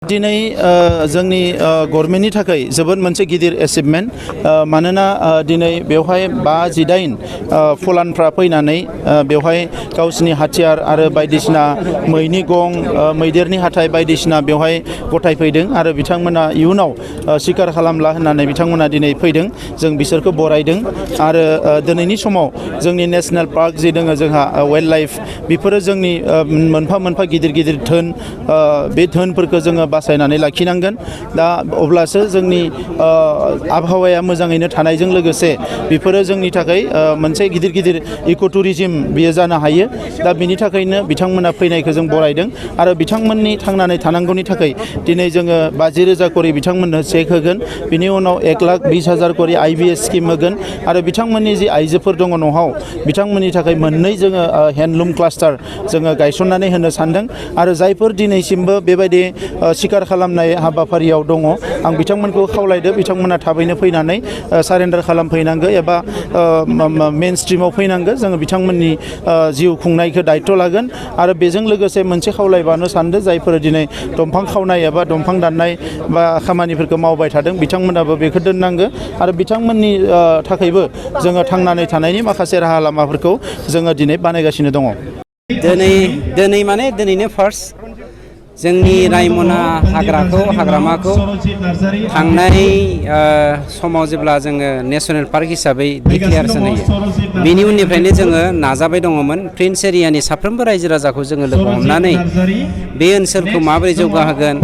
दिनै जोंनि गभर्नमेन्टनि थाखाय जोबोद मोनसे गिदिर एचिभमेन्ट मानोना दिनै बेवहाय 5-8 फलानफ्रा फैनानै बेवहाय गावसिनि हाथियार आरो बायदिसिना मैनि गं मैदेरनि हाथाय बायदिसिना बेवहाय गथायफैदों आरो बिथांमोना इयुनाव सिखार खालामला होननानै बिथांमोना दिनै फैदों जों बिसोरखौ बरायदों आरो दिनैनि समाव जोंनि नेशनेल पार्क जि दङ जोंहा वाइल्ड लाइफ बेफोरो जोंनि मोनफा मोनफा गिदिर गिदिर धोन बे धोनफोरखौ जोङो बासायनानै लाखिनांगोन दा अब्लासो जोंनि आबहावाया मोजाङैनो थानायजों लोगोसे बेफोरो जोंनि थाखाय मोनसे गिदिर गिदिर इक' टुरिज्म बियो जानो हायो दा बिनि थाखायनो बिथांमोना फैनायखौ जों बरायदों आरो बिथांमोननि थांनानै थानांगौनि थाखाय दिनै जोङो 50,000 करि बिथांमोननो चेक होगोन बिनि उनाव 1,20,000 करि IBS स्किम होगोन आरो बिथांमोननि जि आइजोफोर दङ न'आव बिथांमोननि थाखाय मोननै जोङो हेन्डलुम क्लास्टार जोङो गायसननानै होनो सानदों आरो जायफोर दिनैसिमबो बेबायदि सिखार खालामनाय हाबाफारियाव दङ आं बिथांमोनखौ खावलायदो बिथांमोना थाबैनो फैनानै सारेन्डार खालामफैनांगौ एबा मेन स्ट्रिमाव फैनांगौ जोङो बिथांमोननि जिउ खुंनायखौ दायथ' लागोन आरो बेजों लोगोसे मोनसे खावलायबानो सानदों जायफोर दिनै दंफां खावनाय एबा दंफां दाननाय बा खामानिफोरखौ मावबाय थादों बिथांमोनाबो बेखौ दोननांगौ आरो बिथांमोननि थाखायबो जोङो थांनानै थानायनि माखासे राहा लामाफोरखौ जोङो दिनै बानायगासिनो दङ दिनैनो फार्स्ट जोंनि रायमना हाग्रामाखौ थांनाय समाव जेब्ला जोङो नेसनेल पार्क हिसाबै डिक्लेयारेसन होयो बिनि उननिफ्रायनो जोङो नाजाबाय दङमोन प्रिन्स एरियानि साफ्रोमबो रायजो राजाखौ जोङो लोगो हमनानै बे ओनसोलखौ माबोरै जौगाहोगोन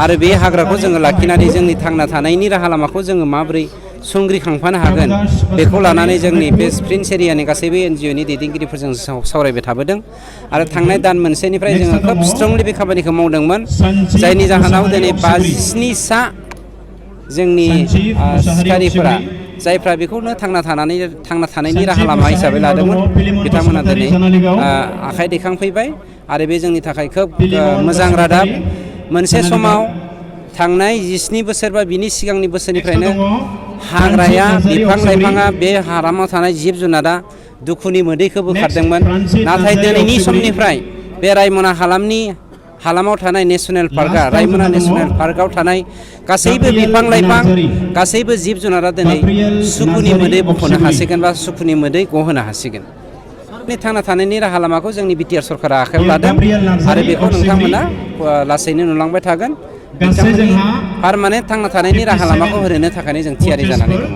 आरो बे हाग्राखौ जोङो लाखिनानै जोंनि थांना थानायनि राहा लामाखौ जोङो माबोरै संग्रिखांफानो हागोन बेखौ लानानै जोंनि बे प्रिन्स एरियानि गासैबो NGOनि दैदेनगिरिफोरजों सावरायबाय थाबोदों आरो थांनाय दान मोनसेनिफ्राय जोङो खोब स्ट्रंलि बे खामानिखौ मावदोंमोन जायनि जाहोनाव दिनै 57 जोंनि सिखारिफोरा जायफ्रा बेखौनो थांना थानायनि राहा लामा हिसाबै लादोंमोन बिथांमोना दिनै आखाइ दैखांफैबाय आरो बे जोंनि थाखाय खोब मोजां रादाब मोनसे समाव थांनाय 17 बोसोर बा बिनि सिगांनि बोसोरनिफ्रायनो हाग्राया बिफां लाइफाङा बे हालामाव थानाय जिब जुनारा दुखुनि मोदैखौ बोखारदोंमोन नाथाय दिनैनि समनिफ्राय बे रायमना हालामाव थानाय नेशनेल पार्कआ रायमना नेशनेल पार्कआव थानाय गासैबो बिफां लाइफां गासैबो जिब जुनारा दिनै सुखुनि मोदै बख'नो हासिगोन बा सुखुनि मोदै गहोनो हासिगोन थांना थानायनि राहा लामाखौ जोंनि बिटिआर सरकारा आखायाव लादों आरो बेखौ नोंथांमोना लासैनो नुलांबाय थागोन बिथांमोननि पारमानेन्ट थांना थानायनि राहा लामाखौ होनो थाखायनो जों थियारि जानानै दङ।